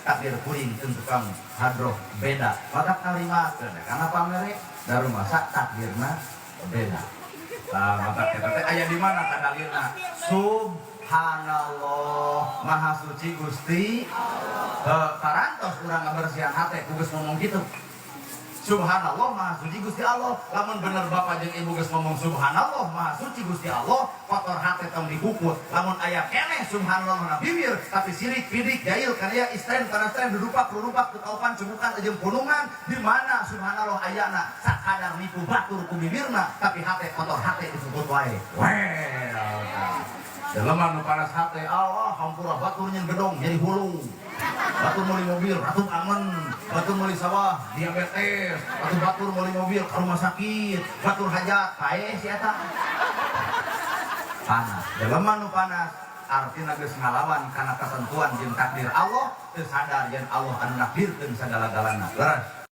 Takdir kuring jeung tukang hadroh beda. Maka kalimatkeun karena pamere da rumasa takdirna beda. Tah, maka eta teh aya di mana kadalilna? Subhanallah, Maha Suci Gusti Allah. Parantos urang ngabersihan hate ku geus ngomong kitu. Subhanallah, Maha Suci Gusti Allah. Lamun bener bapak jeung ibu geus ngomong subhanallah, Maha Suci Gusti Allah, kotor hate tong dipuput. Lamun aya keneh subhanallah na bibir, tapi sirik, pidik, jail, karya, istren, tanastren, dudupak, rurupak, kekaupan, cebukan, jeung punungan, di mana subhanallah ayana? Sakadar nipu batur ku bibirna, tapi hate kotor, hate dipuput wae. Well, jelema nu panas hate, Allah hampura, batur nyen gedong jadi hulu. Batur meuli mobil, ratu aman. Batur meuli sawah, diabetes. Batur batur meuli mobil, ke rumah sakit. Batur hajat, paeh si eta. Panas. Jelema nu panas, artinya geus ngalawan kana ketentuan jeung takdir Allah, teu sadar yen Allah anu nakdirkeun sagala-galana. Leres.